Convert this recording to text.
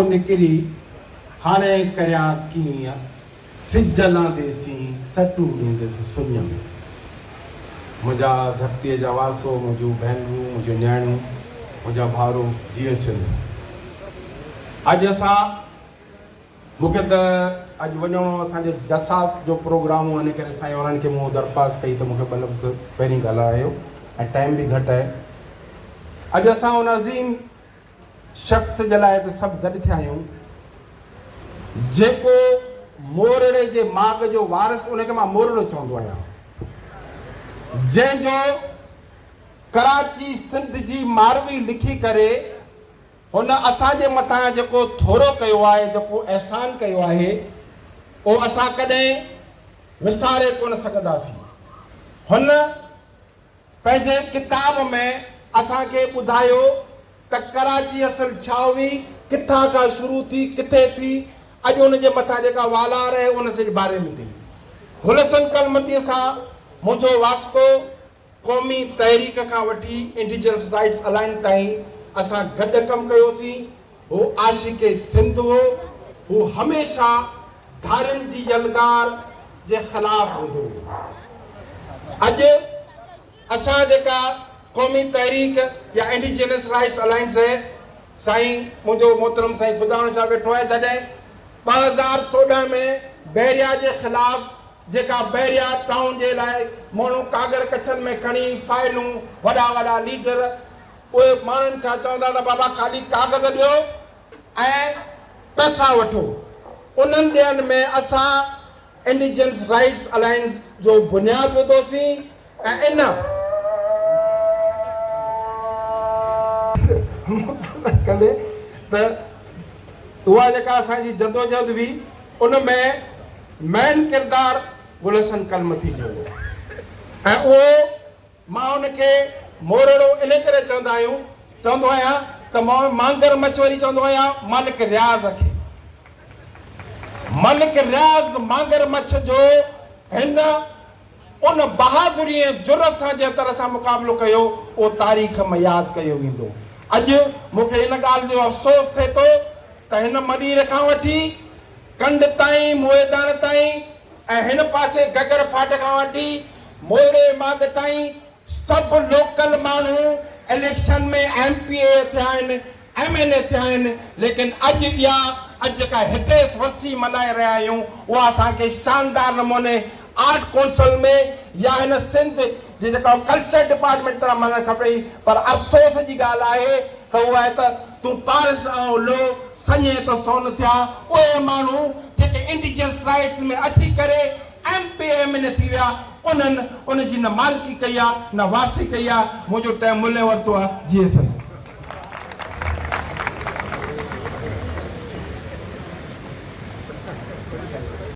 نڪري هاڻي ڪريان ڪيئن، سج لهندي سين سٽون ڏيندس سڃ ۾. منهنجا ڌرتيء جا واسو، منهنجون ڀينرون، منهنجون نياڻيون، منهنجا ڀائرو، جيئي سنڌ. اڄ اسان مون کي ته اڄ وڃڻو هو، اسان جي جساف جو پروگرام هو، ان ڪري سائين وارن کي مون درخواست ڪئي ته مون کي ٻه لفظ پهرين ڳالهارايو ۽ ٽائيم به گهٽ آهي. اڄ اسان ان عظيم شخص جي لاء ته سڀ گڏ ٿيا آهيون، جيڪو مورڙي جي ماڳ جو وارث، ان کي مان مورڙو چوندو آهيان، جنهن جو ڪراچي سنڌ جي ماروي لکي ڪري هن اسان جي مٿان جيڪو ٿورو ڪيو آهي، جيڪو احسان ڪيو آهي، اهو اسان ڪڏهن وساري ڪونه سگهنداسين. هن پنهنجي ڪتاب ۾ اسان کي ٻڌايو ته ڪراچي اصل ڇا هئي، ڪٿان کان شروع ٿي، ڪٿي ٿي، اڄ ان جي مٿان جيڪا والار آهي ان جي باري ۾ به. گل حسن ڪلمتيء سان منهنجو واسطو قومي تحريڪ کان وٺي انڊيجنس رائٽس الائنس تائين اسان گڏ ڪم ڪيوسين. هو عاشق سنڌ هو. هو هميشه ڌارين جي يلغار جي خلاف هوندو هو. اڄ اسان جيڪا قومي تحريڪ يا انڊيجنس رائٽس الائنس سائين منهنجو محترم سائين خداوند شاهه ويٺو آهي جڏهن 2014 ۾ بحريا جي خلاف جيڪا بحريا ٽائون جي لاء ماڻهو ڪاڳر ڪڇن ۾ کڻي فائلون وڏا وڏا ليڊر اهي ماڻهن کان چوندا ته بابا خالي ڪاغذ ڏيو ۽ پئسا وٺو. انهن ڏينهن ۾ اسان انڊيجنس رائٽس الائنس جو بنياد وڌوسين ۽ ان مختصر ڪندي ته اها جيڪا اسان جي جدوجهد هئي ان ۾ مين ڪردار گل حسن ڪلمتي جو هو ۽ اهو مان ان کي مورڙو انهي ڪري چوندا آهيون چوندو آهيان ته مان مانگر مڇ وري چوندو آهيان ملڪ رياض کي. ملڪ رياض مانگر مڇ جو هن ان بهادري ۽ جرئت سان جنهن طرح سان مقابلو ڪيو اهو تاريخ ۾ ياد ڪيو ويندو. اڄ مون کي ان ڳالهه جو افسوس ٿئي ٿو ته هن ملير کان وٺي ڪنڊ تائين موئيدان تائين ۽ هن پاسي گگر ڦاٽ کان وٺي مورڙي ماڳ تائين سڀ لوڪل ماڻهو اليڪشن ۾ ايم پي اي ٿيا آهن، ايم اين اي ٿيا آهن، ليڪن اڄ اها اڄ جيڪا هتي ورسي ملهائي رهيا آهيون اها اسان کي شاندار نموني آرٽ ڪونسل ۾ يا هن سنڌ جي جيڪا ڪلچر ڊپارٽمينٽ طرفان ملهائڻ کپي پر افسوس جي ڳالهه آهي ته اهو آهي ته تون پارس آئون لو، سڃي ته سون ٿيا. اهي ماڻهو جيڪي انڊيجنس رائيٽس ۾ اچي ڪري M P A M N A ٿي ويا، انهن ان جي نه مالڪي ڪئي آ، نه وارثي ڪئي آ. منهنجو ٽائيم ملهي ورتو آ. جيئي سنڌ.